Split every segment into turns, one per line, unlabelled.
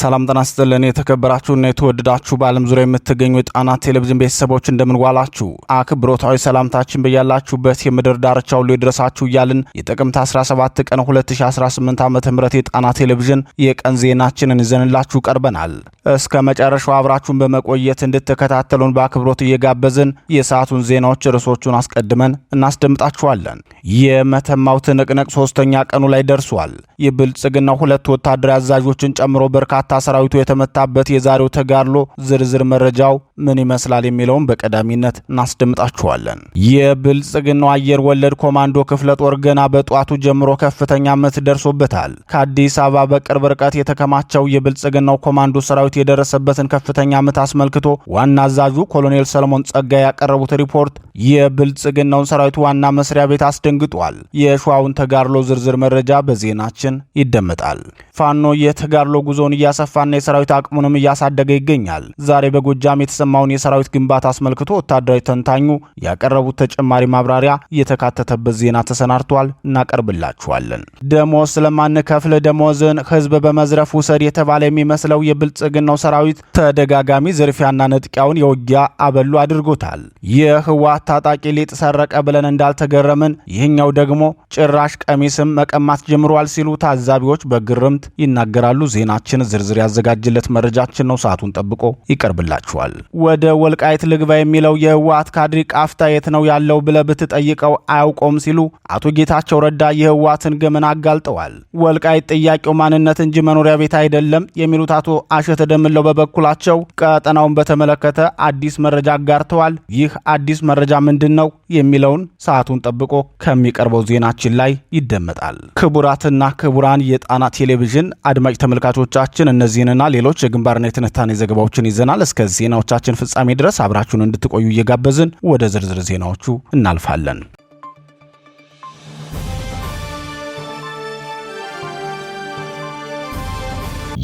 ሰላም ጤና ይስጥልን። የተከበራችሁና የተወደዳችሁ በዓለም ዙሪያ የምትገኙ የጣና ቴሌቪዥን ቤተሰቦች እንደምን ዋላችሁ? አክብሮታዊ ሰላምታችን በያላችሁበት የምድር ዳርቻ ሁሉ ይድረሳችሁ እያልን የጥቅምት 17 ቀን 2018 ዓ.ም የጣና ቴሌቪዥን የቀን ዜናችንን ይዘንላችሁ ቀርበናል። እስከ መጨረሻው አብራችሁን በመቆየት እንድትከታተሉን በአክብሮት እየጋበዝን የሰዓቱን ዜናዎች ርዕሶቹን አስቀድመን እናስደምጣችኋለን። የመተማው ትንቅንቅ ሶስተኛ ቀኑ ላይ ደርሷል። የብልጽግናው ሁለት ወታደራዊ አዛዦችን ጨምሮ በርካታ ሰራዊቱ የተመታበት የዛሬው ተጋድሎ ዝርዝር መረጃው ምን ይመስላል የሚለውን በቀዳሚነት እናስደምጣችኋለን። የብልጽግናው አየር ወለድ ኮማንዶ ክፍለ ጦር ገና በጧቱ ጀምሮ ከፍተኛ ምት ደርሶበታል። ከአዲስ አበባ በቅርብ ርቀት የተከማቸው የብልጽግናው ኮማንዶ ሰራዊት የደረሰበትን ከፍተኛ ምት አስመልክቶ ዋና አዛዡ ኮሎኔል ሰለሞን ጸጋይ ያቀረቡት ሪፖርት የብልጽግናውን ሰራዊት ዋና መስሪያ ቤት አስደንግጧል። የሸዋውን ተጋድሎ ዝርዝር መረጃ በዜናችን ይደመጣል። ፋኖ የተጋድሎ ጉዞውን እያሰፋና የሰራዊት አቅሙንም እያሳደገ ይገኛል። ዛሬ በጎጃም የተሰማውን የሰራዊት ግንባታ አስመልክቶ ወታደራዊ ተንታኙ ያቀረቡት ተጨማሪ ማብራሪያ የተካተተበት ዜና ተሰናድቷል፣ እናቀርብላችኋለን። ደሞዝ ስለማንከፍል ደሞዝን ህዝብ በመዝረፍ ውሰድ የተባለ የሚመስለው የብልጽግናው ሰራዊት ተደጋጋሚ ዝርፊያና ንጥቂያውን የውጊያ አበሉ አድርጎታል። የህወሓት ታጣቂ ሊጥ ሰረቀ ብለን እንዳልተገረምን ይህኛው ደግሞ ጭራሽ ቀሚስም መቀማት ጀምሯል ሲሉ ታዛቢዎች በግርምት ይናገራሉ። ዜናችን ዝርዝር ያዘጋጅለት መረጃችን ነው። ሰዓቱን ጠብቆ ይቀርብላችኋል። ወደ ወልቃይት ልግባ የሚለው የህወሓት ካድሪ ቃፍታ የት ነው ያለው ብለህ ብትጠይቀው አያውቀውም ሲሉ አቶ ጌታቸው ረዳ የህወሓትን ገመና አጋልጠዋል። ወልቃይት ጥያቄው ማንነት እንጂ መኖሪያ ቤት አይደለም የሚሉት አቶ አሸተ ደምለው በበኩላቸው ቀጠናውን በተመለከተ አዲስ መረጃ አጋርተዋል። ይህ አዲስ መረጃ ምንድን ነው የሚለውን ሰዓቱን ጠብቆ ከሚቀርበው ዜናችን ላይ ይደመጣል። ክቡራትና ክቡራን የጣና ቴሌቪዥን አድማጭ ተመልካቾቻችን እነዚህንና ሌሎች የግንባርና የትንታኔ ዘገባዎችን ይዘናል። እስከ ዜናዎቻችን ፍጻሜ ድረስ አብራችሁን እንድትቆዩ እየጋበዝን ወደ ዝርዝር ዜናዎቹ እናልፋለን።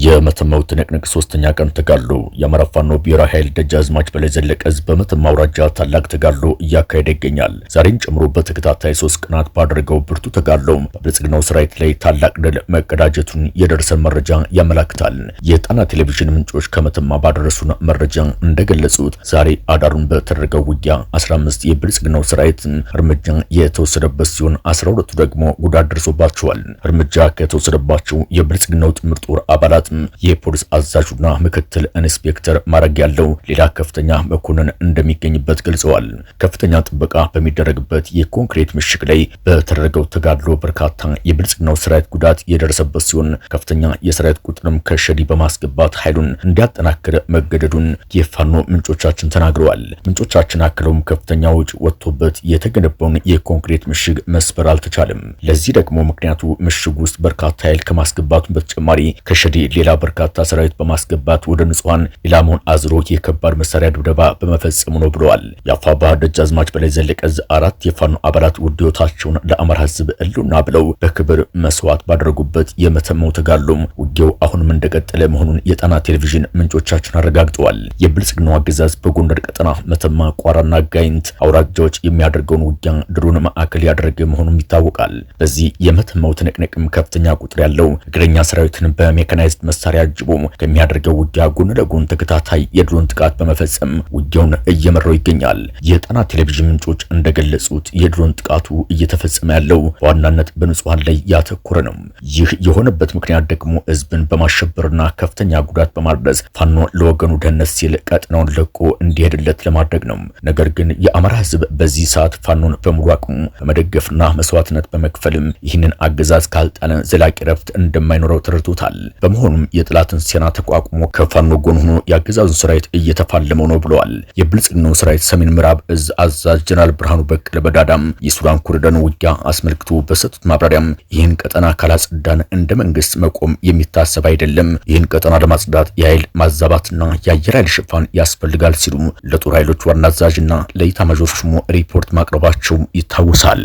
የመተማው ትንቅንቅ ሶስተኛ ቀን ተጋድሎ። የአማራ ፋኖ ብሔራዊ ኃይል ደጃዝማች በላይ ዘለቀ ዕዝ በመተማ አውራጃ ታላቅ ተጋድሎ እያካሄደ ይገኛል። ዛሬን ጨምሮ በተከታታይ 3 ቀናት ባደረገው ብርቱ ተጋድሎ በብልጽግናው ሰራዊት ላይ ታላቅ ድል መቀዳጀቱን የደረሰን መረጃ ያመላክታል። የጣና ቴሌቪዥን ምንጮች ከመተማ ባደረሱን መረጃ እንደገለጹት ዛሬ አዳሩን በተደረገው ውጊያ 15 የብልጽግናው ሰራዊት እርምጃ የተወሰደበት ሲሆን 12ቱ ደግሞ ጉዳት ደርሶባቸዋል። እርምጃ ከተወሰደባቸው የብልጽግናው ጥምር ጦር አባላት የፖሊስ አዛዡና ምክትል ኢንስፔክተር ማዕረግ ያለው ሌላ ከፍተኛ መኮንን እንደሚገኝበት ገልጸዋል። ከፍተኛ ጥበቃ በሚደረግበት የኮንክሪት ምሽግ ላይ በተደረገው ተጋድሎ በርካታ የብልጽግናው ሰራዊት ጉዳት የደረሰበት ሲሆን ከፍተኛ የሰራዊት ቁጥርም ከሸዲ በማስገባት ኃይሉን እንዲያጠናክር መገደዱን የፋኖ ምንጮቻችን ተናግረዋል። ምንጮቻችን አክለውም ከፍተኛ ወጪ ወጥቶበት የተገነባውን የኮንክሪት ምሽግ መስበር አልተቻለም። ለዚህ ደግሞ ምክንያቱ ምሽግ ውስጥ በርካታ ኃይል ከማስገባቱ በተጨማሪ ከሸዲ ሌላ በርካታ ሰራዊት በማስገባት ወደ ንጹሃን ኢላማውን አዝሮ የከባድ መሳሪያ ድብደባ በመፈጸሙ ነው ብለዋል። የአፋብኃ ደጃዝማች በላይ ዘለቀ ዕዝ አራት የፋኖ አባላት ውድ ሕይወታቸውን ለአማራ ሕዝብ ሕልውና ብለው በክብር መስዋዕት ባደረጉበት የመተማው ተጋድሎም ውጊያው አሁንም እንደቀጠለ መሆኑን የጣና ቴሌቪዥን ምንጮቻችን አረጋግጠዋል። የብልጽግናው አገዛዝ በጎንደር ቀጠና መተማ፣ ቋራና ጋይንት አውራጃዎች የሚያደርገውን ውጊያ ድሮን ማዕከል ያደረገ መሆኑም ይታወቃል። በዚህ የመተማው ትንቅንቅም ከፍተኛ ቁጥር ያለው እግረኛ ሰራዊትን በሜካናይዝድ መሳሪያ አጅቦ ከሚያደርገው ውጊያ ጎን ለጎን ተከታታይ የድሮን ጥቃት በመፈጸም ውጊያውን እየመራው ይገኛል። የጣና ቴሌቪዥን ምንጮች እንደገለጹት የድሮን ጥቃቱ እየተፈጸመ ያለው በዋናነት በንጹሃን ላይ ያተኮረ ነው። ይህ የሆነበት ምክንያት ደግሞ ህዝብን በማሸበርና ከፍተኛ ጉዳት በማድረስ ፋኖ ለወገኑ ደህንነት ሲል ቀጠናውን ለቆ እንዲሄድለት ለማድረግ ነው። ነገር ግን የአማራ ህዝብ በዚህ ሰዓት ፋኖን በሙሉ አቅሙ በመደገፍና መስዋዕትነት በመክፈልም ይህንን አገዛዝ ካልጣለ ዘላቂ ረፍት እንደማይኖረው ተረድቶታል። በመሆኑም የጠላትን ሴራ ተቋቁሞ ከፋኖ ጎን ሆኖ የአገዛዙን ሰራዊት እየተፋለመው ነው ብለዋል። የብልጽግናው ሰራዊት ሰሜን ምዕራብ እዝ አዛዥ ጀነራል ብርሃኑ በቀለ በዳዳም የሱዳን ኮሪደርን ውጊያ አስመልክቶ በሰጡት ማብራሪያም ይህን ቀጠና ካላጸዳን እንደ መንግስት መቆም የሚታሰብ አይደለም። ይህን ቀጠና ለማጽዳት የኃይል ማዛባትና የአየር ኃይል ሽፋን ያስፈልጋል ሲሉ ለጦር ኃይሎች ዋና አዛዥና ለኢታማዦር ሹሙ ሪፖርት ማቅረባቸው ይታወሳል።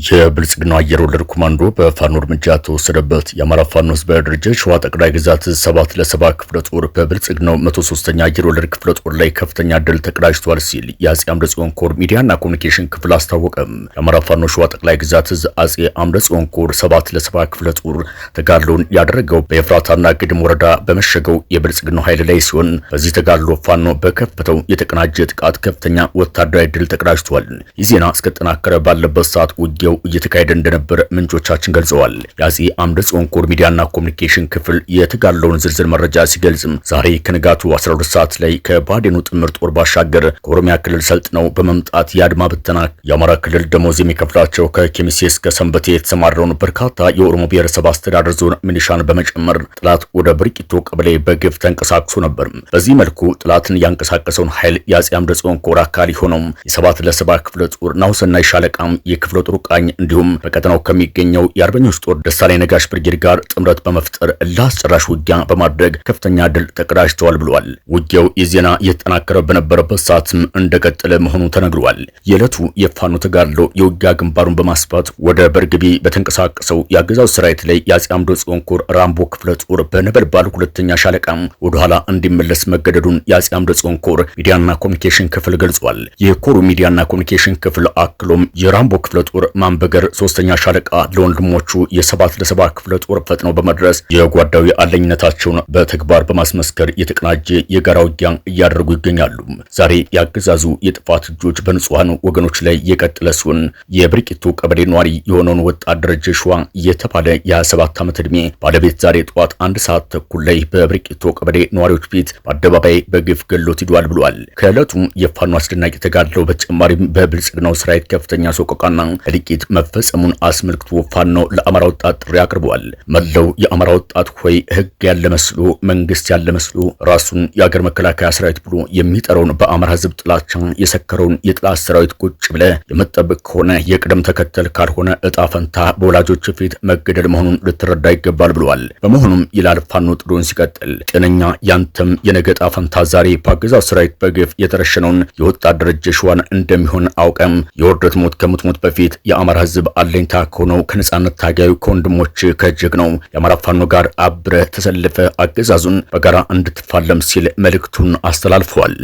የብልጽግና አየር ወለድ ኮማንዶ በፋኖ እርምጃ ተወሰደበት። የአማራ ፋኖ ህዝባዊ ድርጅት ሸዋ ጠቅላይ ግዛት 7-7 ክፍለ ጦር በብልጽግናው 103ኛ አየር ወለድ ክፍለ ጦር ላይ ከፍተኛ ድል ተቀዳጅቷል ሲል የአጼ አምደ ጽዮን ኮር ሚዲያና ኮሚኒኬሽን ክፍል አስታወቀም። የአማራ ፋኖ ሸዋ ጠቅላይ ግዛት አጼ አምደ ጽዮን ኮር 7-7 ክፍለ ጦር ተጋድሎን ያደረገው በኤፍራታና ግድም ወረዳ በመሸገው የብልጽግናው ኃይል ላይ ሲሆን በዚህ ተጋድሎ ፋኖ በከፈተው የተቀናጀ ጥቃት ከፍተኛ ወታደራዊ ድል ተቀዳጅቷል። ይህ ዜና እስከተጠናከረ ባለበት ሰዓት ውጊያው እየተካሄደ እንደነበር ምንጮቻችን ገልጸዋል። የአጼ አምደ ጽዮን ኮር ሚዲያና ኮሚኒኬሽን ክፍል የተጋድሎውን ዝርዝር መረጃ ሲገልጽም ዛሬ ከንጋቱ 12 ሰዓት ላይ ከባዴኑ ጥምር ጦር ባሻገር ከኦሮሚያ ክልል ሰልጥነው በመምጣት የአድማ ብተና የአማራ ክልል ደሞዝ የሚከፍላቸው ከኬሚሴ እስከ ሰንበቴ የተሰማራውን በርካታ የኦሮሞ ብሔረሰብ አስተዳደር ዞን ሚሊሻን በመጨመር ጥላት ወደ ብርቂቶ ቀበሌ በግፍ ተንቀሳቅሶ ነበር። በዚህ መልኩ ጥላትን ያንቀሳቀሰውን ኃይል የአጼ አምደ ጽዮን ኮር አካል ሆነው የ7-7 ክፍለ ጦር ናሁሰናይ ሻለቃም የክፍለ ጦሩ ቃኝ እንዲሁም በቀጠናው ከሚገኘው የአርበኞች ጦር ደሳለኝ ነጋሽ ብርጌድ ጋር ጥምረት በመፍጠር ለአስጨራሽ ውጊያ በማድረግ ከፍተኛ ድል ተቀዳጅተዋል ብለዋል። ውጊያው የዜና እየተጠናከረ በነበረበት ሰዓትም እንደቀጠለ መሆኑ ተነግሯል። የዕለቱ የፋኖ ተጋድሎ የውጊያ ግንባሩን በማስፋት ወደ በርግቢ በተንቀሳቀሰው የአገዛዙ ሰራዊት ላይ የአጼ አምደ ጽዮን ኮር ራምቦ ክፍለ ጦር በነበልባል ሁለተኛ ሻለቃም ወደኋላ እንዲመለስ መገደዱን የአጼ አምደ ጽዮን ኮር ሚዲያና ኮሚኒኬሽን ክፍል ገልጿል። የኮሩ ሚዲያና ኮሚኒኬሽን ክፍል አክሎም የራምቦ ክፍለ ጦር ማንበገር ሶስተኛ ሻለቃ ለወንድሞቹ የ7-7 ክፍለ ጦር ፈጥነው በመድረስ የጓዳዊ አለኝነታቸውን በተግባር በማስመስከር የተቀናጀ የጋራ ውጊያ እያደረጉ ይገኛሉ። ዛሬ ያገዛዙ የጥፋት እጆች በንጹሃን ወገኖች ላይ የቀጠለ ሲሆን የብርቂቱ ቀበሌ ኗሪ የሆነውን ወጣት ደረጀ ሸዋ የተባለ የ27 ዓመት ዕድሜ ባለቤት ዛሬ ጠዋት 1 ሰዓት ተኩል ላይ በብርቂቱ ቀበሌ ነዋሪዎች ፊት በአደባባይ በግፍ ገሎት ሂዷል ብሏል። ከዕለቱ የፋኖ አስደናቂ ተጋድሎ በተጨማሪም በብልጽግናው ሰራዊት ከፍተኛ ሰቆቃና እልቂት መፈጸሙን አስመልክቶ ፋኖ ለአማራ ወጣት ጥሪ አቅርቧል። መላው የአማራ ወጣት ሆይ ሕግ ያለ መስሎ መንግስት ያለ መስሎ ራሱን የአገር መከላከያ ሰራዊት ብሎ የሚጠራውን በአማራ ሕዝብ ጥላቻ የሰከረውን የጥላት ሰራዊት ቁጭ ብለ የምትጠብቅ ከሆነ የቅደም ተከተል ካልሆነ እጣ ፈንታ በወላጆች ፊት መገደል መሆኑን ልትረዳ ይገባል ብለዋል። በመሆኑም ይላል ፋኖ ጥሩን ሲቀጥል ጤነኛ ያንተም የነገ እጣ ፈንታ ዛሬ በአገዛዙ ሰራዊት በግፍ የተረሸነውን የወጣት ደረጀ ሸዋን እንደሚሆን አውቀም የውርደት ሞት ከምትሞት በፊት የአማራ ሕዝብ አለኝታ ከሆነው ከነጻነት ታጋዩ ከወንድሞች ከጀግናው የአማራ ፋኖ ጋር አብረ ተሰልፈ አገዛዙን በጋራ እንድትፋለም ሲል መልእክቱን አስተላልፏል።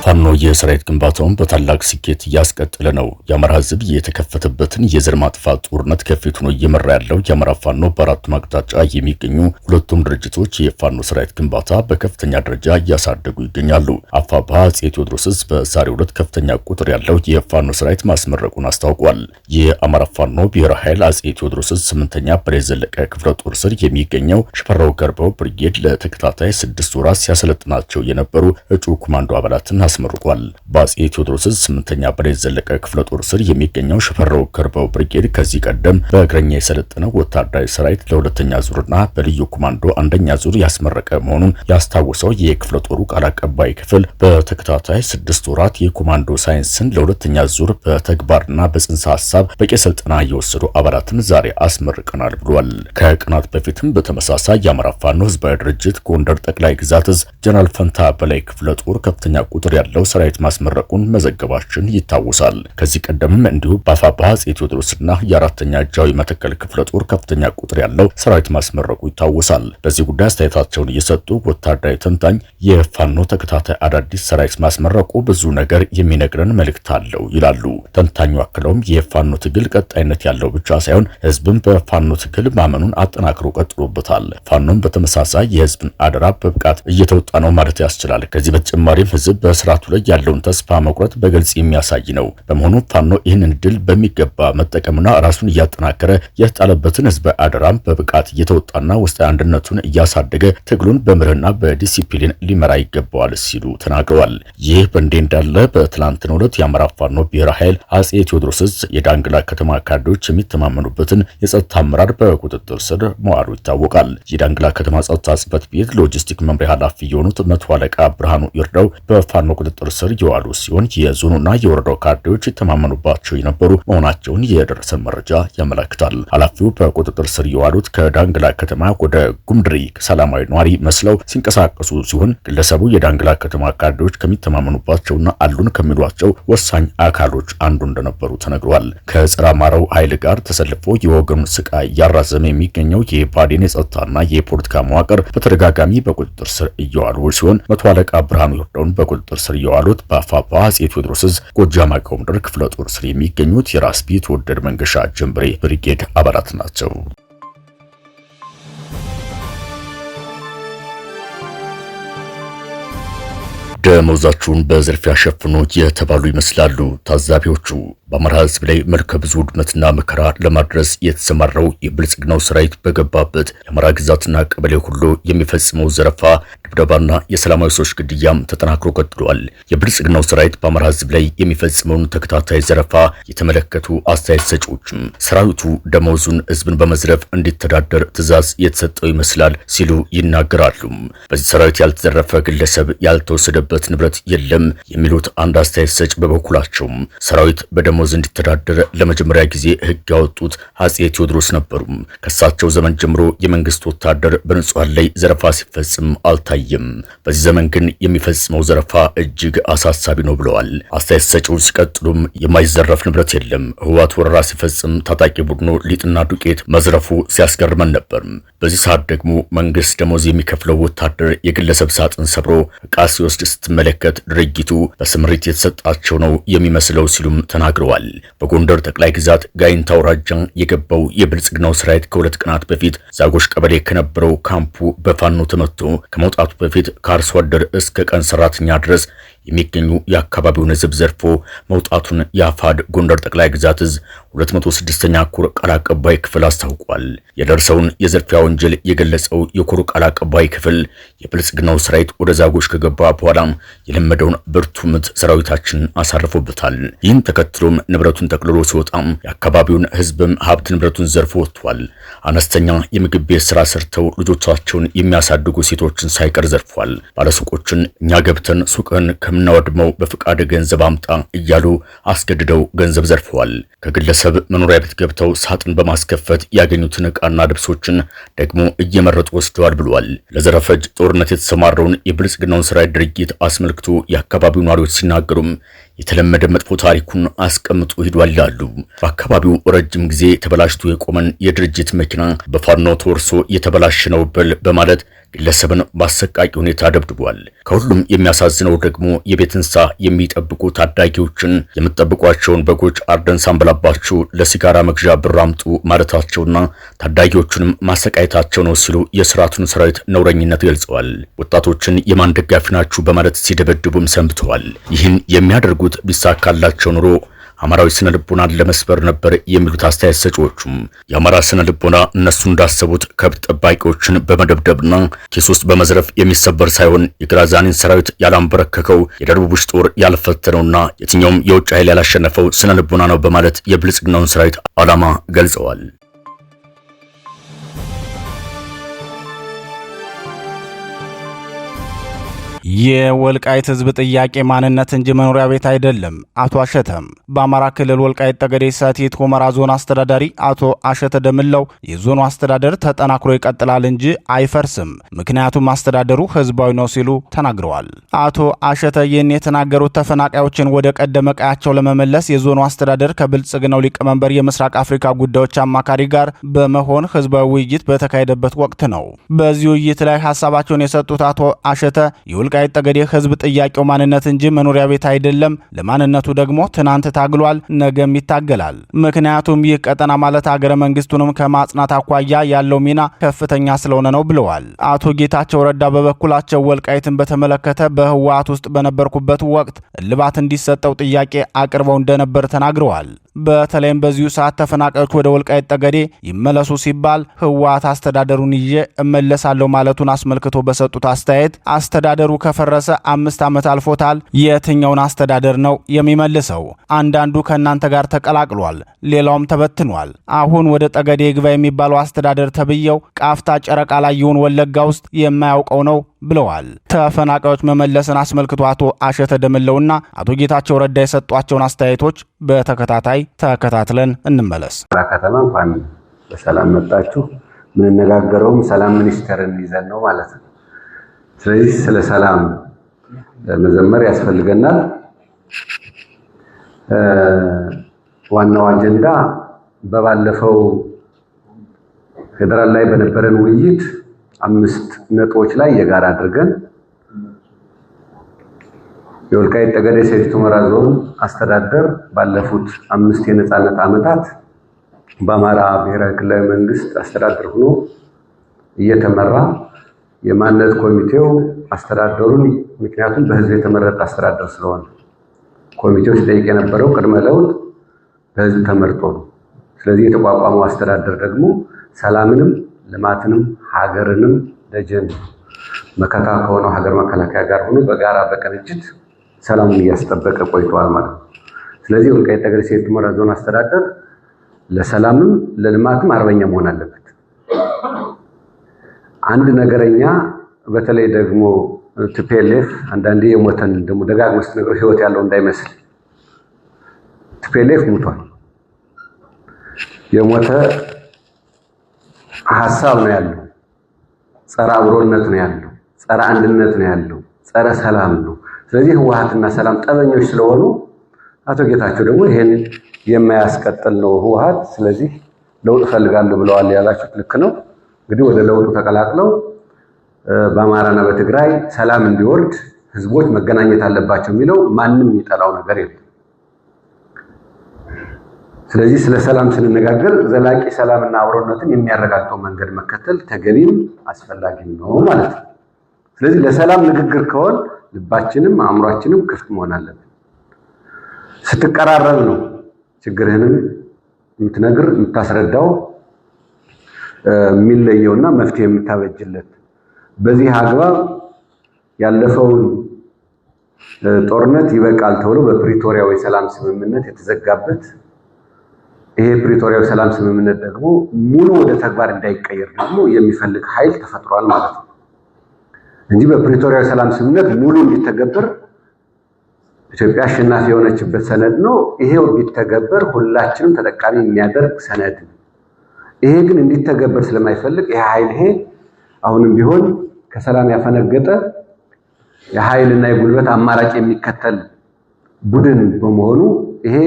ፋኖ የሰራዊት ግንባታውን በታላቅ ስኬት እያስቀጠለ ነው። የአማራ ሕዝብ የተከፈተበትን የዘር ማጥፋት ጦርነት ከፊት ሆኖ እየመራ ያለው የአማራ ፋኖ በአራቱም አቅጣጫ የሚገኙ ሁለቱም ድርጅቶች የፋኖ ሰራዊት ግንባታ በከፍተኛ ደረጃ እያሳደጉ ይገኛሉ። አፋብኃ አፄ ቴዎድሮስ በዛሬው ዕለት ከፍተኛ ቁጥር ያለው የፋኖ ሰራዊት ማስመረቁን አስታውቋል። የአማራ ፋኖ ብሔራዊ ኃይል አፄ ቴዎድሮስ 8ኛ በላይ ዘለቀ ክፍለ ጦር ስር የሚገኘው ሽፈራው ገርበው ብርጌድ ለተከታታይ 6 ወራት ሲያሰለጥናቸው የነበሩ እጩ ኮማንዶ አባላትን አስመርቋል። በአፄ ቴዎድሮስ 8ኛ በላይ ዘለቀ ክፍለ ጦር ስር የሚገኘው ሽፈራው ገርበው ብርጌድ ከዚህ ቀደም በእግረኛ የሰለጠነው ወታደራዊ ሰራዊት ለሁለተኛ ዙርና በልዩ ኮማንዶ አንደኛ ዙር ያስመረቀ መሆኑን ያስታወሰው የክፍለ ጦሩ ቃል አቀባይ ክፍል በተከታታይ 6 ወራት የኮማንዶ ሳይንስን ለሁለተኛ ዙር በተግባርና በጽንሰ ሐሳብ በቂ ስልጠና የወሰዱ አባላትን ዛሬ አስመርቀናል ብሏል። ከቀናት በፊትም በተመሳሳይ የአማራ ፋኖ ህዝባዊ ድርጅት ጎንደር ጠቅላይ ግዛት እዝ ጀነራል ፈንታ በላይ ክፍለ ጦር ከፍተኛ ቁጥር ያለው ሰራዊት ማስመረቁን መዘገባችን ይታወሳል። ከዚህ ቀደምም እንዲሁ በአፋብኃ አፄ ቴዎድሮስና የአራተኛ ጃዊ መተከል ክፍለ ጦር ከፍተኛ ቁጥር ያለው ሰራዊት ማስመረቁ ይታወሳል። በዚህ ጉዳይ አስተያየታቸውን እየሰጡ ወታደራዊ ተንታኝ የፋኖ ተከታታይ አዳዲስ ሰራዊት ማስመረቁ ብዙ ነገር የሚነግረን መልእክት አለው ይላሉ። ተንታኙ አክለውም የፋኖ ትግል ቀጣይነት ያለው ብቻ ሳይሆን ህዝብን በፋኖ ትግል ማመኑን አጠናክሮ ቀጥሎበታል። ፋኖም በተመሳሳይ የህዝብን አደራ በብቃት እየተወጣ ነው ማለት ያስችላል። ከዚህ በተጨማሪም ህዝብ በስርዓቱ ላይ ያለውን ተስፋ መቁረጥ በግልጽ የሚያሳይ ነው። በመሆኑ ፋኖ ይህንን ድል በሚገባ መጠቀምና ራሱን እያጠናከረ የተጣለበትን ህዝብ አደራም በብቃት እየተወጣና ውስጣዊ አንድነቱን እያሳደገ ትግሉን በመርህና በዲሲፕሊን ሊመራ ይገባዋል ሲሉ ተናግረዋል። ይህ በእንዲህ እንዳለ በትላንትናው ዕለት የአማራ ፋኖ ብሔራዊ ኃይል አፄ ቴዎድሮስ የዳንግላ ከተማ ካድሬዎች የሚተማመኑበትን የጸጥታ አመራር በቁጥጥር ስር መዋሉ ይታወቃል። የዳንግላ ከተማ ጸጥታ ጽሕፈት ቤት ሎጂስቲክ መምሪያ ኃላፊ የሆኑት መቶ አለቃ ብርሃኑ ይርዳው በፋኖ በቁጥጥር ስር የዋሉ ሲሆን የዞኑና የወረዳው ካድሬዎች የተማመኑባቸው የነበሩ መሆናቸውን የደረሰን መረጃ ያመለክታል። ኃላፊው በቁጥጥር ስር የዋሉት ከዳንግላ ከተማ ወደ ጉምድሪ ሰላማዊ ነዋሪ መስለው ሲንቀሳቀሱ ሲሆን ግለሰቡ የዳንግላ ከተማ ካድሬዎች ከሚተማመኑባቸውና አሉን ከሚሏቸው ወሳኝ አካሎች አንዱ እንደነበሩ ተነግሯል። ከጸረ አማራው ኃይል ጋር ተሰልፎ የወገኑን ስቃይ እያራዘመ የሚገኘው የብአዴን የጸጥታና የፖለቲካ መዋቅር በተደጋጋሚ በቁጥጥር ስር እየዋሉ ሲሆን መቶ አለቃ ብርሃኑ ይርዳውን በቁጥጥር ስር የዋሉት በአፋብኃ አፄ ቴዎድሮስ ዕዝ ጎጃም አገው ምድር ክፍለ ጦር ስር የሚገኙት የራስ ቢትወደድ መንገሻ ጀንበሬ ብሪጌድ አባላት ናቸው። ደሞዛችሁን በዝርፊያ ሸፍኑ የተባሉ ይመስላሉ ታዛቢዎቹ። በአማራ ሕዝብ ላይ መልከ ብዙ ውድመትና መከራ ለማድረስ የተሰማራው የብልጽግናው ሰራዊት በገባበት የአማራ ግዛትና ቀበሌ ሁሉ የሚፈጽመው ዘረፋ፣ ድብደባና የሰላማዊ ሰዎች ግድያም ተጠናክሮ ቀጥሏል። የብልጽግናው ሰራዊት በአማራ ሕዝብ ላይ የሚፈጽመውን ተከታታይ ዘረፋ የተመለከቱ አስተያየት ሰጪዎችም ሰራዊቱ ደሞዙን ሕዝብን በመዝረፍ እንዲተዳደር ትዕዛዝ የተሰጠው ይመስላል ሲሉ ይናገራሉ። በዚህ ሰራዊት ያልተዘረፈ ግለሰብ ያልተወሰደበት ንብረት የለም የሚሉት አንድ አስተያየት ሰጭ በበኩላቸው ሰራዊት በደሞዝ እንዲተዳደር ለመጀመሪያ ጊዜ ሕግ ያወጡት አፄ ቴዎድሮስ ነበሩ። ከሳቸው ዘመን ጀምሮ የመንግስት ወታደር በንጹሃን ላይ ዘረፋ ሲፈጽም አልታየም። በዚህ ዘመን ግን የሚፈጽመው ዘረፋ እጅግ አሳሳቢ ነው ብለዋል። አስተያየት ሰጪው ሲቀጥሉም የማይዘረፍ ንብረት የለም። ህወሓት ወረራ ሲፈጽም ታጣቂ ቡድኑ ሊጥና ዱቄት መዝረፉ ሲያስገርመን ነበር። በዚህ ሰዓት ደግሞ መንግስት ደሞዝ የሚከፍለው ወታደር የግለሰብ ሳጥን ሰብሮ ዕቃ ሲወስድ ስትመለከት ድርጊቱ በስምሪት የተሰጣቸው ነው የሚመስለው ሲሉም ተናግረዋል። በጎንደር ጠቅላይ ግዛት ጋይንት አውራጃ የገባው የብልጽግናው ሰራዊት ከ2 ቀናት በፊት ዛጎሽ ቀበሌ ከነበረው ካምፑ በፋኖ ተመቶ ከመውጣቱ በፊት ከአርሶ አደር እስከ ቀን ሰራተኛ ድረስ የሚገኙ የአካባቢውን ህዝብ ዘርፎ መውጣቱን የአፋድ ጎንደር ጠቅላይ ግዛት እዝ 206ኛ ኮር ቃል አቀባይ ክፍል አስታውቋል። የደረሰውን የዝርፊያ ወንጀል የገለጸው የኮር ቃል አቀባይ ክፍል የብልጽግናው ሰራዊት ወደ ዛጎሽ ከገባ በኋላ የለመደውን ብርቱ ምት ሰራዊታችን አሳርፎበታል። ይህን ተከትሎም ንብረቱን ጠቅልሎ ሲወጣም የአካባቢውን ህዝብም ሀብት ንብረቱን ዘርፎ ወጥቷል። አነስተኛ የምግብ ቤት ስራ ሰርተው ልጆቻቸውን የሚያሳድጉ ሴቶችን ሳይቀር ዘርፏል። ባለሱቆችን እኛ ገብተን ሱቅህን ከምናወድመው በፍቃድ ገንዘብ አምጣ እያሉ አስገድደው ገንዘብ ዘርፈዋል። ከግለሰብ መኖሪያ ቤት ገብተው ሳጥን በማስከፈት ያገኙትን ዕቃና ልብሶችን ደግሞ እየመረጡ ወስደዋል ብለዋል። ለዘረፈጅ ጦርነት የተሰማራውን የብልጽግናውን ሰራዊት ድርጊት አስመልክቶ የአካባቢው ነዋሪዎች ሲናገሩም የተለመደ መጥፎ ታሪኩን አስቀምጦ ሂዷል ይላሉ። በአካባቢው ረጅም ጊዜ ተበላሽቶ የቆመን የድርጅት መኪና በፋኖ ተወርሶ የተበላሸ ነው በል በማለት ግለሰብን በአሰቃቂ ሁኔታ ደብድቧል። ከሁሉም የሚያሳዝነው ደግሞ የቤት እንስሳ የሚጠብቁ ታዳጊዎችን የምትጠብቋቸውን በጎች አርደን ሳንበላባችሁ ለሲጋራ መግዣ ብር አምጡ ማለታቸውና ታዳጊዎቹንም ማሰቃየታቸው ነው ሲሉ የስርዓቱን ሰራዊት ነውረኝነት ገልጸዋል። ወጣቶችን የማን ደጋፊ ናችሁ በማለት ሲደበድቡም ሰንብተዋል። ይህን የሚያደርጉት ቢሳካላቸው ኑሮ አማራዊ ስነ ልቦናን ለመስበር ነበር የሚሉት አስተያየት ሰጪዎቹም የአማራ ስነ ልቦና እነሱ እንዳሰቡት ከብት ጠባቂዎችን በመደብደብና ኪስ ውስጥ በመዝረፍ የሚሰበር ሳይሆን የግራዛኒን ሰራዊት ያላንበረከከው የደርቡሽ ጦር ያልፈተነውና የትኛውም የውጭ ኃይል ያላሸነፈው ስነ ልቦና ነው በማለት የብልጽግናውን ሰራዊት ዓላማ ገልጸዋል።
የወልቃይት ህዝብ ጥያቄ ማንነት እንጂ መኖሪያ ቤት አይደለም። አቶ አሸተም በአማራ ክልል ወልቃይት ጠገዴ ሰቲት ሁመራ ዞን አስተዳዳሪ አቶ አሸተ ደምለው የዞኑ አስተዳደር ተጠናክሮ ይቀጥላል እንጂ አይፈርስም፣ ምክንያቱም አስተዳደሩ ህዝባዊ ነው ሲሉ ተናግረዋል። አቶ አሸተ ይህን የተናገሩት ተፈናቃዮችን ወደ ቀደመ ቀያቸው ለመመለስ የዞኑ አስተዳደር ከብልጽግናው ሊቀመንበር የምስራቅ አፍሪካ ጉዳዮች አማካሪ ጋር በመሆን ህዝባዊ ውይይት በተካሄደበት ወቅት ነው። በዚህ ውይይት ላይ ሀሳባቸውን የሰጡት አቶ አሸተ የወልቃይት ጠገዴ ህዝብ ጥያቄው ማንነት እንጂ መኖሪያ ቤት አይደለም። ለማንነቱ ደግሞ ትናንት ታግሏል፣ ነገም ይታገላል። ምክንያቱም ይህ ቀጠና ማለት አገረ መንግስቱንም ከማጽናት አኳያ ያለው ሚና ከፍተኛ ስለሆነ ነው ብለዋል። አቶ ጌታቸው ረዳ በበኩላቸው ወልቃይትን በተመለከተ በህወሓት ውስጥ በነበርኩበት ወቅት እልባት እንዲሰጠው ጥያቄ አቅርበው እንደነበር ተናግረዋል። በተለይም በዚሁ ሰዓት ተፈናቃዮች ወደ ወልቃይት ጠገዴ ይመለሱ ሲባል ህወሓት አስተዳደሩን ይዤ እመለሳለሁ ማለቱን አስመልክቶ በሰጡት አስተያየት አስተዳደሩ ከፈረሰ 5 ዓመት አልፎታል። የትኛውን አስተዳደር ነው የሚመልሰው? አንዳንዱ ከእናንተ ጋር ተቀላቅሏል፣ ሌላውም ተበትኗል። አሁን ወደ ጠገዴ ይግባ የሚባለው አስተዳደር ተብየው ቃፍታ ጨረቃ ላይ ይሁን ወለጋ ውስጥ የማያውቀው ነው ብለዋል። ተፈናቃዮች መመለስን አስመልክቶ አቶ አሸተ ደምለውና አቶ ጌታቸው ረዳ የሰጧቸውን አስተያየቶች በተከታታይ ተከታትለን እንመለስ።
ከተማ እንኳን በሰላም መጣችሁ። የምንነጋገረውም ሰላም ሚኒስቴርን ይዘን ነው ማለት ነው። ስለዚህ ስለ ሰላም መዘመር ያስፈልገናል። ዋናው አጀንዳ በባለፈው ፌዴራል ላይ በነበረን ውይይት አምስት ነጥቦች ላይ የጋራ አድርገን የወልቃይት ጠገዴ ሰቲት ሁመራ ዞን አስተዳደር ባለፉት 5 የነፃነት ዓመታት በአማራ ብሔራዊ ክልላዊ መንግስት አስተዳደር ሆኖ እየተመራ የማንነት ኮሚቴው አስተዳደሩን፣ ምክንያቱም በህዝብ የተመረጠ አስተዳደር ስለሆነ፣ ኮሚቴው ሲጠይቅ የነበረው ቅድመ ለውጥ በህዝብ ተመርጦ ነው። ስለዚህ የተቋቋመው አስተዳደር ደግሞ ሰላምንም ልማትንም ሀገርንም ደጀን መከታ ከሆነው ሀገር መከላከያ ጋር ሆኖ በጋራ በቅንጅት ሰላሙን እያስጠበቀ ቆይተዋል ማለት ነው። ስለዚህ ወልቃይት ጠገዴ ሰቲት ሁመራ ዞን አስተዳደር ለሰላምም ለልማትም አርበኛ መሆን አለበት። አንድ ነገረኛ፣ በተለይ ደግሞ TPLF፣ አንዳንዴ የሞተን ደግሞ ደጋግመህ ስትነግረው ህይወት ያለው እንዳይመስል፣ TPLF ሙቷል። የሞተ ሀሳብ ነው ያለው። ጸረ አብሮነት ነው ያለው። ጸረ አንድነት ነው ያለው። ጸረ ሰላም ነው። ስለዚህ ህወሓትና ሰላም ጠበኞች ስለሆኑ አቶ ጌታቸው ደግሞ ይሄን የማያስቀጥል ነው ህወሓት። ስለዚህ ለውጥ እፈልጋለሁ ብለዋል ያላችሁት ልክ ነው። እንግዲህ ወደ ለውጡ ተቀላቅለው በአማራና በትግራይ ሰላም እንዲወርድ ህዝቦች መገናኘት አለባቸው የሚለው ማንም የሚጠላው ነገር የለም። ስለዚህ ስለ ሰላም ስንነጋገር ዘላቂ ሰላምና አብሮነትን የሚያረጋግጠው መንገድ መከተል ተገቢም አስፈላጊም ነው ማለት ነው። ስለዚህ ለሰላም ንግግር ከሆን ልባችንም አእምሯችንም ክፍት መሆን አለብን። ስትቀራረብ ነው ችግርህንም የምትነግር፣ የምታስረዳው፣ የሚለየውና መፍትሄ የምታበጅለት። በዚህ አግባብ ያለፈውን ጦርነት ይበቃል ተብሎ በፕሪቶሪያው የሰላም ስምምነት የተዘጋበት፣ ይሄ ፕሪቶሪያው የሰላም ስምምነት ደግሞ ሙሉ ወደ ተግባር እንዳይቀየር ደግሞ የሚፈልግ ኃይል ተፈጥሯል ማለት ነው እንጂ በፕሪቶሪያው የሰላም ስምምነት ሙሉ እንዲተገበር ኢትዮጵያ አሸናፊ የሆነችበት ሰነድ ነው። ይሄው ቢተገበር ሁላችንም ተጠቃሚ የሚያደርግ ሰነድ ነው። ይሄ ግን እንዲተገበር ስለማይፈልግ ይሄ ኃይል፣ ይሄ አሁንም ቢሆን ከሰላም ያፈነገጠ የኃይልና የጉልበት አማራጭ የሚከተል ቡድን በመሆኑ ይሄ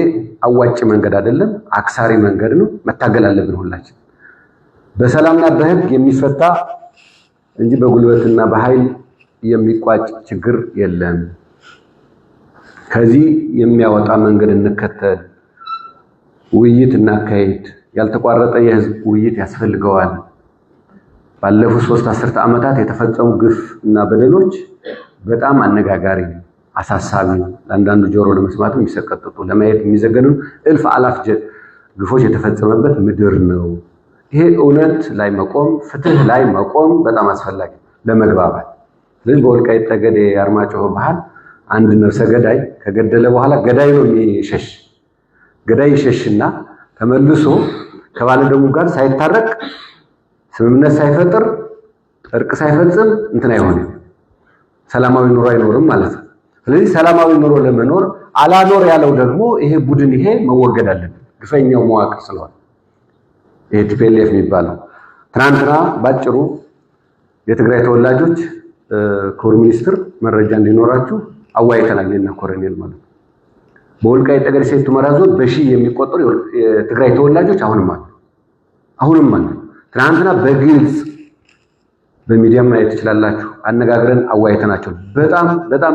አዋጭ መንገድ አይደለም፣ አክሳሪ መንገድ ነው። መታገል አለብን ሁላችን። በሰላምና በሕግ የሚፈታ እንጂ በጉልበትና በኃይል የሚቋጭ ችግር የለም። ከዚህ የሚያወጣ መንገድ እንከተል፣ ውይይት እናካሄድ። ያልተቋረጠ የህዝብ ውይይት ያስፈልገዋል። ባለፉት 3 አስርተ ዓመታት የተፈጸሙ ግፍ እና በደሎች በጣም አነጋጋሪ፣ አሳሳቢ፣ ለአንዳንዱ ጆሮ ለመስማት የሚሰቀጥጡ፣ ለማየት የሚዘገንኑ እልፍ አላፍ ግፎች የተፈጸመበት ምድር ነው። ይሄ እውነት ላይ መቆም፣ ፍትህ ላይ መቆም በጣም አስፈላጊ ለመግባባት። ስለዚህ በወልቃይት ጠገዴ የአርማጭሆ ባህል አንድ ነፍሰ ገዳይ ከገደለ በኋላ ገዳይ ነው የሚሸሽ። ገዳይ ይሸሽና ተመልሶ ከባለደሙ ጋር ሳይታረቅ፣ ስምምነት ሳይፈጥር፣ እርቅ ሳይፈጽም እንትን አይሆንም፣ ሰላማዊ ኑሮ አይኖርም ማለት ነው። ስለዚህ ሰላማዊ ኑሮ ለመኖር አላኖር ያለው ደግሞ ይሄ ቡድን፣ ይሄ መወገድ አለበት፣ ግፈኛው መዋቅር ስለሆነ ይሄ TPLF የሚባለው። ትናንትና ባጭሩ የትግራይ ተወላጆች፣ ክቡር ሚኒስትር መረጃ እንዲኖራችሁ፣ አወያይተናል እኔና ኮሎኔል ማለት ነው። በወልቃይት ጠገዴ ሰቲት ሁመራ ዞን በሺህ የሚቆጠሩ የትግራይ ተወላጆች አሁንም አሉ፣ አሁንም አሉ። ትናንትና በግልጽ በሚዲያ ማየት ትችላላችሁ። አነጋግረን አወያይተናቸው በጣም በጣም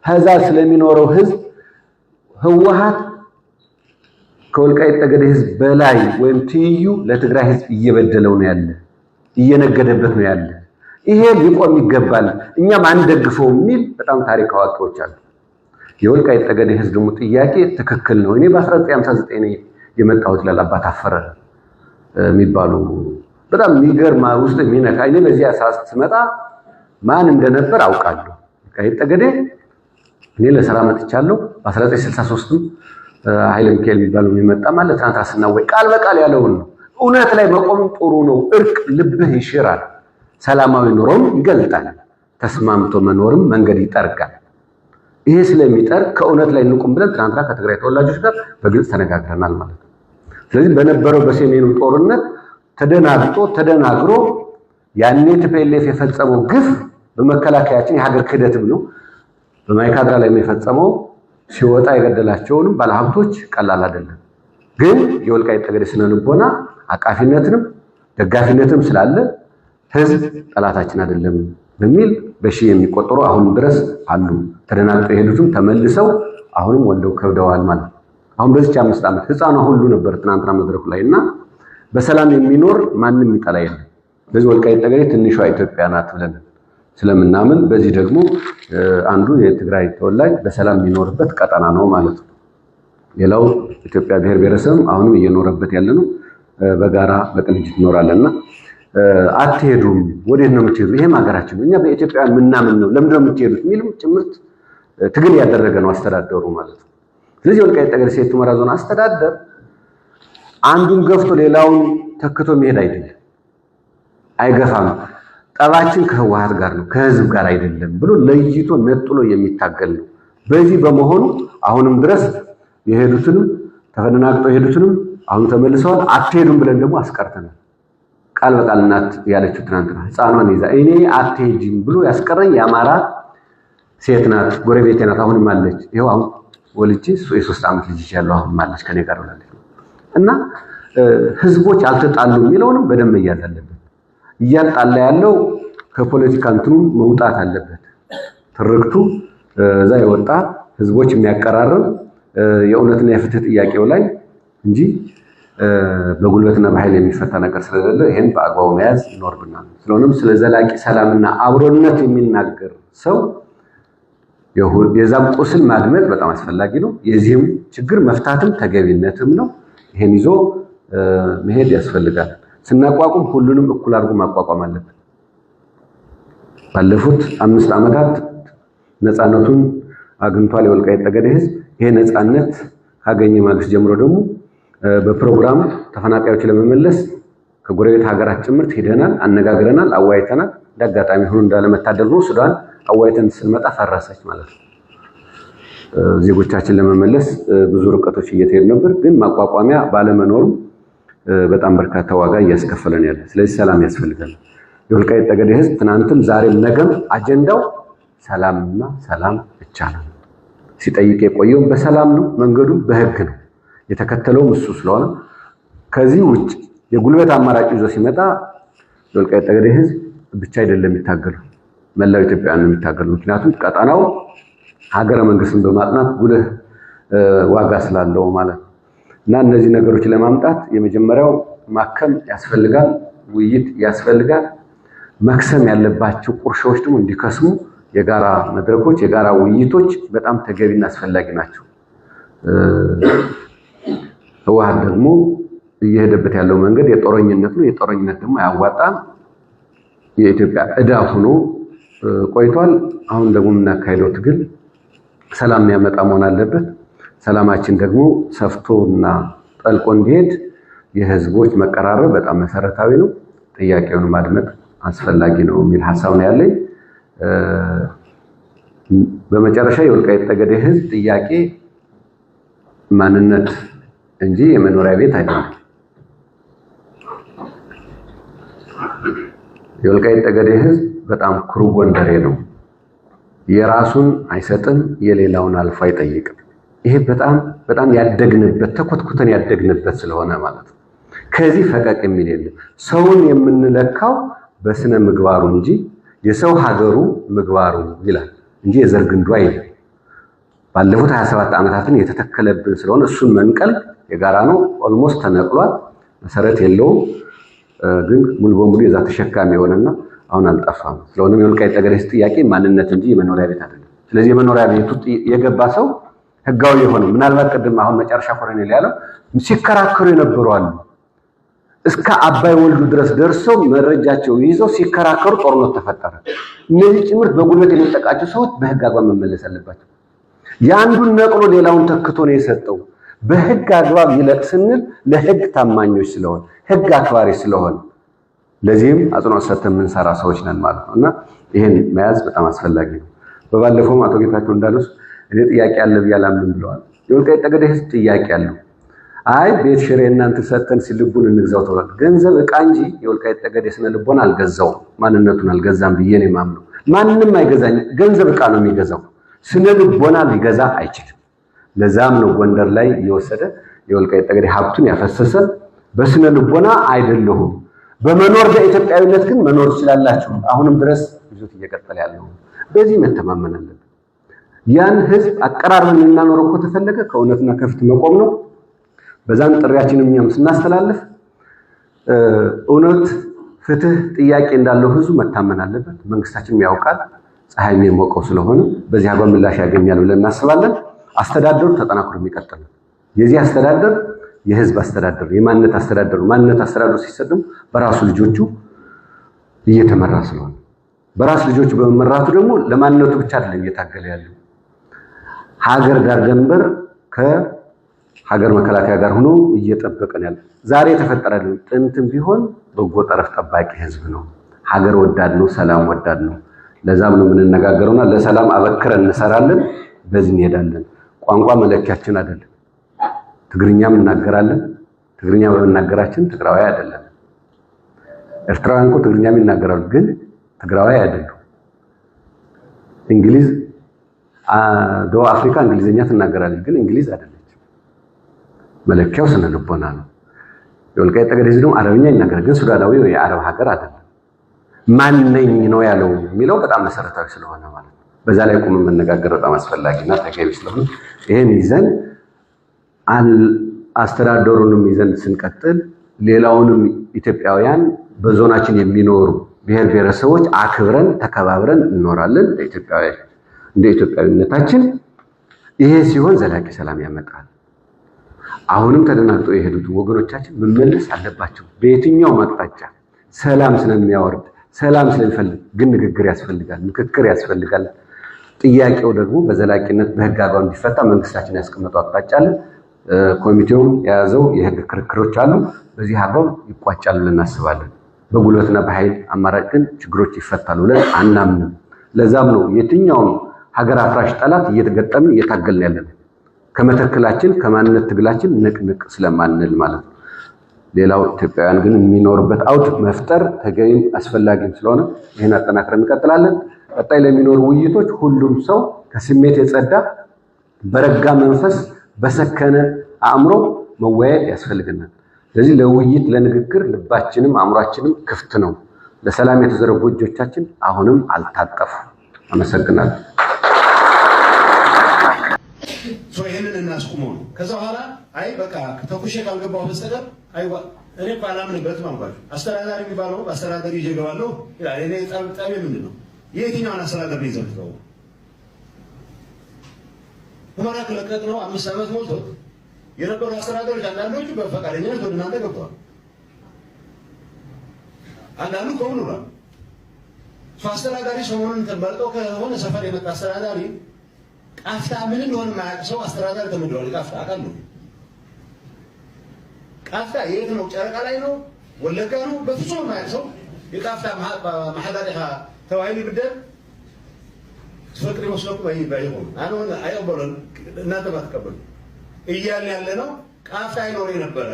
ከዛ ስለሚኖረው ህዝብ ህወሓት ከወልቃይት ጠገዴ ህዝብ በላይ ወይም ትይዩ ለትግራይ ህዝብ እየበደለው ነው ያለ፣ እየነገደበት ነው ያለ። ይሄ ሊቆም ይገባል፣ እኛም አንደግፈው የሚል በጣም ታሪክ አዋቂዎች አሉ። የወልቃይት ጠገዴ ህዝብ ደግሞ ጥያቄ ትክክል ነው። እኔ በ1959 ነው የመጣሁት ይላል አባት አፈረ የሚባሉ በጣም የሚገርም ውስጥ የሚነካ። እኔ በዚያ ሰዓት ስመጣ ማን እንደነበር አውቃለሁ። ወልቃይት ጠገዴ እኔ ለስራ መጥቻለሁ። በ1963ም ኃይለ ሚካኤል የሚባለው የሚመጣ ማለት ትናንት ስናወይ ቃል በቃል ያለውን ነው። እውነት ላይ መቆም ጥሩ ነው። እርቅ ልብህ ይሽራል፣ ሰላማዊ ኑሮም ይገልጣል፣ ተስማምቶ መኖርም መንገድ ይጠርጋል። ይሄ ስለሚጠርግ ከእውነት ላይ እንቁም ብለን ትናንትና ከትግራይ ተወላጆች ጋር በግልጽ ተነጋግረናል ማለት ነው። ስለዚህ በነበረው በሰሜኑ ጦርነት ተደናግጦ ተደናግሮ ያኔ TPLF የፈጸመው ግፍ በመከላከያችን የሀገር ክህደትም ነው። በማይካድራ ላይ የፈጸመው ሲወጣ የገደላቸውንም ባለሀብቶች ቀላል አይደለም። ግን የወልቃይት ጠገዴ ስነ ልቦና አቃፊነትንም ደጋፊነትንም ስላለ ህዝብ ጠላታችን አይደለም በሚል በሺህ የሚቆጠሩ አሁንም ድረስ አሉ። ተደናግጠው የሄዱትም ተመልሰው አሁንም ወልደው ከብደዋል ማለት ነው። አሁን በዚች 5 ዓመት ህፃኗ ሁሉ ነበር ትናንትና መድረኩ ላይ እና በሰላም የሚኖር ማንም የሚጠላ የለም። በዚህ ወልቃይት ጠገዴ ትንሿ ኢትዮጵያ ናት ብለን ስለምናምን በዚህ ደግሞ አንዱ የትግራይ ተወላጅ በሰላም የሚኖርበት ቀጠና ነው ማለት ነው። ሌላው ኢትዮጵያ ብሔር ብሔረሰብም አሁንም እየኖረበት ያለ ነው። በጋራ በቅንጅት እንኖራለንና አትሄዱም፣ ወዴት ነው የምትሄዱ? ይሄም ሀገራችን ነው፣ እኛ በኢትዮጵያ ምናምን ነው፣ ለምንድን ነው የምትሄዱት? የሚልም ጭምርት ትግል ያደረገ ነው አስተዳደሩ ማለት ነው። ስለዚህ ወልቃይት ጠገዴ ሰቲት ሁመራ ዞን አስተዳደር አንዱን ገፍቶ ሌላውን ተክቶ መሄድ አይደለም፣ አይገፋም። ጠባችን ከህወሓት ጋር ነው ከህዝብ ጋር አይደለም ብሎ ለይቶ ነጥሎ የሚታገል ነው። በዚህ በመሆኑ አሁንም ድረስ የሄዱትንም ተፈናቅለው የሄዱትንም አሁን ተመልሰዋል። አትሄዱም ብለን ደግሞ አስቀርተናል። ቃል በቃል እናት ያለችው ትናንትና ህፃኗን ይዛ እኔ አትሄጂም ብሎ ያስቀረኝ የአማራ ሴት ናት፣ ጎረቤቴ ናት። አሁንም አለች። ይኸው አሁን ወልጄ የ3 ዓመት ልጅ ያለው አሁንም አለች ከኔ ጋር ብላለች። እና ህዝቦች አልተጣሉ የሚለውንም በደንብ መያዝ አለበት። እያጣላ ያለው ከፖለቲካ እንትኑ መውጣት አለበት። ትርክቱ እዛ የወጣ ህዝቦች የሚያቀራርብ የእውነትና የፍትህ ጥያቄው ላይ እንጂ በጉልበትና በኃይል የሚፈታ ነገር ስለሌለ ይህን በአግባቡ መያዝ ይኖርብናል። ስለሆነም ስለ ዘላቂ ሰላምና አብሮነት የሚናገር ሰው የዛም ቁስል ማድመጥ በጣም አስፈላጊ ነው። የዚህም ችግር መፍታትም ተገቢነትም ነው። ይሄን ይዞ መሄድ ያስፈልጋል። ስናቋቁም ሁሉንም እኩል አድርጎ ማቋቋም አለብን። ባለፉት 5 ዓመታት ነፃነቱን አግኝቷል የወልቃይት ጠገዴ ህዝብ። ይሄ ነፃነት ካገኘ ማግስት ጀምሮ ደግሞ በፕሮግራም ተፈናቃዮች ለመመለስ ከጎረቤት ሀገራት ጭምርት ሄደናል፣ አነጋግረናል፣ አወያይተናል። እንደ አጋጣሚ ሆኖ እንዳለመታደል ሆኖ ሱዳን አወያይተን ስንመጣ ፈረሰች ማለት ነው። ዜጎቻችን ለመመለስ ብዙ ርቀቶች እየተሄዱ ነበር፣ ግን ማቋቋሚያ ባለመኖሩ በጣም በርካታ ዋጋ እያስከፈለን ያለ። ስለዚህ ሰላም ያስፈልጋል። የወልቃይት ጠገዴ ህዝብ ትናንትም ዛሬም ነገም አጀንዳው ሰላምና ሰላም ብቻ ነው። ሲጠይቅ የቆየውም በሰላም ነው፣ መንገዱ በህግ ነው። የተከተለውም እሱ ስለሆነ ከዚህ ውጭ የጉልበት አማራጭ ይዞ ሲመጣ የወልቃይት ጠገዴ ህዝብ ብቻ አይደለም የሚታገለው፣ መላው ኢትዮጵያውያን ነው የሚታገሉ። ምክንያቱም ቀጠናው ሀገረ መንግስትን በማጥናት ጉልህ ዋጋ ስላለው ማለት ነው። እና እነዚህ ነገሮች ለማምጣት የመጀመሪያው ማከም ያስፈልጋል፣ ውይይት ያስፈልጋል። መክሰም ያለባቸው ቁርሾዎች ደግሞ እንዲከስሙ የጋራ መድረኮች፣ የጋራ ውይይቶች በጣም ተገቢና አስፈላጊ ናቸው። ህወሓት ደግሞ እየሄደበት ያለው መንገድ የጦረኝነት ነው። የጦረኝነት ደግሞ አያዋጣም። የኢትዮጵያ ዕዳ ሆኖ ቆይቷል። አሁን ደግሞ የምናካሄደው ትግል ሰላም የሚያመጣ መሆን አለበት። ሰላማችን ደግሞ ሰፍቶና ጠልቆ እንዲሄድ የህዝቦች መቀራረብ በጣም መሰረታዊ ነው። ጥያቄውን ማድመጥ አስፈላጊ ነው የሚል ሀሳብ ነው ያለኝ። በመጨረሻ የወልቃይት ጠገዴ ህዝብ ጥያቄ ማንነት እንጂ የመኖሪያ ቤት አይደለም። የወልቃይት ጠገዴ ህዝብ በጣም ኩሩ ጎንደሬ ነው። የራሱን አይሰጥም፣ የሌላውን አልፎ አይጠይቅም። ይሄ በጣም በጣም ያደግንበት ተኮትኩተን ያደግንበት ስለሆነ ማለት ነው። ከዚህ ፈቀቅ የሚል የለም። ሰውን የምንለካው በስነ ምግባሩ እንጂ የሰው ሀገሩ ምግባሩ ይላል እንጂ የዘር ግንዱ አይልም። ባለፉት 27 ዓመታትን የተተከለብን ስለሆነ እሱን መንቀል የጋራ ነው። Almost ተነቅሏል፣ መሰረት የለውም። ግን ሙሉ በሙሉ የዛ ተሸካሚ የሆነና አሁን አልጠፋም። ስለሆነም የወልቃይት ጠገዴ ጥያቄ ማንነት እንጂ የመኖሪያ ቤት አይደለም። ስለዚህ የመኖሪያ ቤቱ የገባ ሰው ህጋዊ የሆነው ምናልባት ቅድም አሁን መጨረሻ ኮሎኔል ያለው ሲከራከሩ የነበሩ አሉ። እስከ አባይ ወልዱ ድረስ ደርሰው መረጃቸው ይዘው ሲከራከሩ ጦርነት ተፈጠረ። እነዚህ ጭምርት በጉልበት የነጠቃቸው ሰዎች በህግ አግባብ መመለስ አለባቸው። የአንዱን ነቅሎ ሌላውን ተክቶ ነው የሰጠው። በህግ አግባብ ይለቅ ስንል ለህግ ታማኞች ስለሆን ህግ አክባሪ ስለሆን ለዚህም አጽንኦት ሰጥተን የምንሰራ ሰዎች ነን ማለት ነው እና ይሄን መያዝ በጣም አስፈላጊ ነው። በባለፈውም አቶ ጌታቸው እንዳሉት እኔ ጥያቄ አለ ብዬ አላምንም ብለዋል። የወልቃይት ጠገዴ ህዝብ ጥያቄ አለው። አይ ቤት ሽሬ እናንተ ሰጥተን ሲልቡን እንግዛው ተብሏል። ገንዘብ ዕቃ እንጂ የወልቃይት ጠገዴ ስነ ልቦና አልገዛውም፣ ማንነቱን አልገዛም ብዬ ነው የማምነው። ማንም አይገዛኝ። ገንዘብ ዕቃ ነው የሚገዛው፣ ስነ ልቦና ሊገዛ አይችልም። ለዛም ነው ጎንደር ላይ እየወሰደ የወልቃይት ጠገዴ ሀብቱን ያፈሰሰ። በስነ ልቦና አይደለሁም በመኖር በኢትዮጵያዊነት ግን መኖር ትችላላችሁ። አሁንም ድረስ ይዞት እየቀጠለ ያለው በዚህ መተማመን አለብን። ያን ህዝብ አቀራርበን እናኖረው ከተፈለገ ከእውነትና ከፍትህ መቆም ነው። በዛን ጥሪያችንም እኛም ስናስተላልፍ እውነት፣ ፍትህ ጥያቄ እንዳለው ህዝቡ መታመን አለበት። መንግስታችንም ያውቃል፣ ፀሐይ የሚሞቀው ስለሆነ በዚህ አግባብ ምላሽ ያገኛል ብለን እናስባለን። አስተዳደሩ ተጠናክሮ የሚቀጥል ነው። የዚህ አስተዳደር የህዝብ አስተዳደር የማንነት አስተዳደር ማንነት አስተዳደሩ ሲሰጥም በራሱ ልጆቹ እየተመራ ስለሆነ በራሱ ልጆቹ በመመራቱ ደግሞ ለማንነቱ ብቻ አይደለም እየታገለ ያለው ሀገር ዳር ደንበር ከሀገር መከላከያ ጋር ሆኖ እየጠበቀ ነው ያለው። ዛሬ የተፈጠረልን ጥንትም ቢሆን በጎ ጠረፍ ጠባቂ ህዝብ ነው። ሀገር ወዳድ ነው። ሰላም ወዳድ ነው። ለዛም ነው የምንነጋገረውና ለሰላም አበክረን እንሰራለን። በዚህ እንሄዳለን። ቋንቋ መለኪያችን አይደለም። ትግርኛም እናገራለን። ትግርኛ በመናገራችን ትግራዋይ አይደለም። ኤርትራውያን እኮ ትግርኛም ይናገራሉ፣ ግን ትግራዋይ አይደሉም። እንግሊዝ ደቡብ አፍሪካ እንግሊዝኛ ትናገራለች፣ ግን እንግሊዝ አይደለችም። መለኪያው ስነ ልቦና ነው። የወልቃይት ጠገዴ ህዝብ ደግሞ አረብኛ ይናገራል፣ ግን ሱዳናዊ ወይ የአረብ ሀገር አይደለም። ማን ነኝ ነው ያለው የሚለው በጣም መሰረታዊ ስለሆነ ማለት ነው። በዛ ላይ ቆመን መነጋገር በጣም አስፈላጊና ተገቢ ስለሆነ ይሄን ይዘን አስተዳደሩንም ይዘን ስንቀጥል ሌላውንም ኢትዮጵያውያን በዞናችን የሚኖሩ ብሔር ብሔረሰቦች አክብረን ተከባብረን እንኖራለን እንደ ኢትዮጵያዊነታችን። ይሄ ሲሆን ዘላቂ ሰላም ያመጣል። አሁንም ተደናግጦ የሄዱት ወገኖቻችን መመለስ አለባቸው። በየትኛውም አቅጣጫ ሰላም ስለሚያወርድ ሰላም ስለሚፈልግ ግን ንግግር ያስፈልጋል፣ ምክክር ያስፈልጋል። ጥያቄው ደግሞ በዘላቂነት በህግ አግባብ እንዲፈታ መንግስታችን ያስቀመጠው አቅጣጫ አለ። ኮሚቴውም የያዘው የህግ ክርክሮች አሉ። በዚህ አግባብ ይቋጫል ብለን እናስባለን። በጉልበትና በኃይል አማራጭ ግን ችግሮች ይፈታሉ ብለን አናምንም። ለዛም ነው የትኛውም ሀገር አፍራሽ ጠላት እየተገጠምን እየታገልን ያለን ከመተክላችን ከማንነት ትግላችን ንቅንቅ ስለማንል ማለት ነው። ሌላው ኢትዮጵያውያን ግን የሚኖርበት አውድ መፍጠር ተገቢም አስፈላጊም ስለሆነ ይህን አጠናክረን እንቀጥላለን። ቀጣይ ለሚኖሩ ውይይቶች ሁሉም ሰው ከስሜት የጸዳ በረጋ መንፈስ በሰከነ አእምሮ መወያየት ያስፈልገናል። ስለዚህ ለውይይት ለንግግር ልባችንም አእምሯችንም ክፍት ነው። ለሰላም የተዘረጉ እጆቻችን አሁንም አልታጠፉ። አመሰግናለሁ።
ይህንን እናስቁመው ነው። ከዛ በኋላ አይ በቃ ተኩሼ ካልገባሁ በስተቀር እኔ እኮ አላምንበትም አልኳቸው። አስተዳዳሪ የሚባለው አስተዳዳሪ ይዤ እገባለሁ ይላል። እኔ ጠቤ ምንድን ነው? የየትኛውን አስተዳደር ነው ይዘህ የምትገባው? ሁመራ ከለቀቅ ነው 5 ዓመት ሞልቶት የነበሩ አስተዳደሮች አንዳንዶቹ በፈቃደኝነት ወደ እናንተ ገብተዋል። አንዳንዱ ኮብልሏል። አስተዳዳሪ ሰሞኑን ተመርጦ ከሆነ ሰፈር የመጣ አስተዳዳሪ ቃፍታ ምን እንደሆነ የማያውቅ ሰው አስተዳዳሪ ተመድቧል። ቃፍታ አውቃለሁ። ቃፍታ የት ነው? ጨረቃ ላይ ነው? ወለጋ ነው? በፍጹም የማያውቅ ሰው የቃፍታ ማሕዳሪኻ ተባሂሉ ይብደል ትፈቅድ ይመስለኩም አይሆን አሁን አይቀበሉን፣ እናንተ ባትቀበሉ እያልን ያለ ነው። ቃፍታ አይኖር የነበረ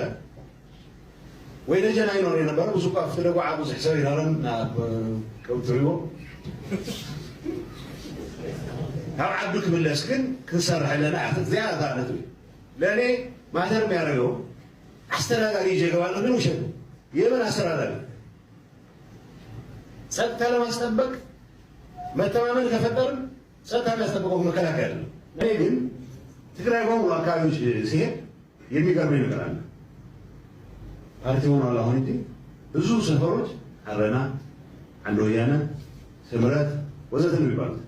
ወይ ደጀን አይኖር የነበረ ብዙ ቃፍታ ደጓዓ ብዙሕ ሰብ ይኖረን ከብትሪዎ ካብ ዓዱ ክምለስ ግን ክንሰርሕ ኣለና። እዚኣ ታነት ለእኔ ማተር የሚያደርገው አስተዳዳሪ ይዤ እገባለሁ ግን ውሸት ነው። የምን አስተዳዳሪ? ጸጥታ ለማስጠበቅ መተማመን ከፈጠርን ጸጥታ የሚያስጠብቀው መከላከያ አይደለም። እኔ ግን ትግራይ በሙሉ አካባቢዎች ሲሄድ የሚገርመኝ ነገር አለ። ፓርቲ ሆኗል አሁን እንጂ ብዙ ሰፈሮች አረና፣ አንድ ወያነ፣ ስምረት ወዘተ ነው የሚባሉት።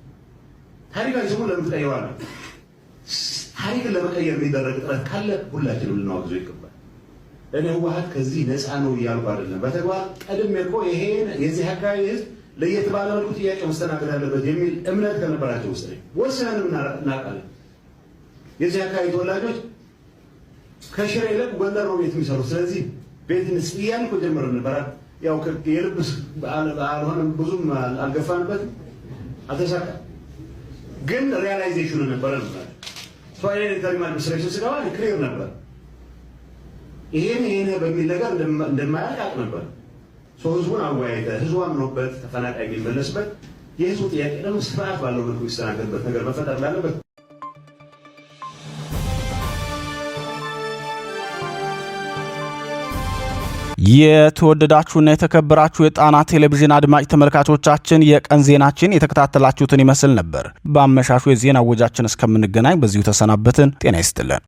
ታሪካዊ ስሙን ለምን ትቀይረዋለህ? ታሪክን ለመቀየር የሚደረግ ጥረት ካለ ሁላችንም ልናወግዘው ይገባል። እኔ ህወሓት ከዚህ ነፃ ነው እያልኩ አይደለም። በተግባር ቀድሜ እኮ ይሄን የዚህ አካባቢ ህዝብ ለየት ባለ መልኩ ጥያቄ መስተናገድ አለበት የሚል እምነት ከነበራቸው ውስጥ ነኝ። ወስነንም እናውቃለን። የዚህ አካባቢ ተወላጆች ከሽሬ ይልቅ ጎንደር ነው ቤት የሚሰሩት። ስለዚህ ቤት እንስጥ እያልን እኮ ጀምረን ነበር። ያው የልብ አልሆነም፣ ብዙም አልገፋንበትም፣ አልተሳካም። ግን realization ኑ ነበረ ነው። So እኔ interim administration ስገባ clear ነበር። ይሄን ይሄን በሚል ነገር እንደማያልቅ አውቅ ነበር። So ህዝቡን አወያይተህ፣ ህዝቡ አምኖበት ተፈናቃይ የሚመለስበት፣ የህዝቡ ጥያቄ ደግሞ ስርዓት ባለው መልኩ የሚስተናገድበት ነገር መፈጠር ላለበት።
የተወደዳችሁና የተከበራችሁ የጣና ቴሌቪዥን አድማጭ ተመልካቾቻችን፣ የቀን ዜናችን የተከታተላችሁትን ይመስል ነበር። በአመሻሹ የዜና እወጃችን እስከምንገናኝ በዚሁ ተሰናበትን። ጤና ይስጥልን።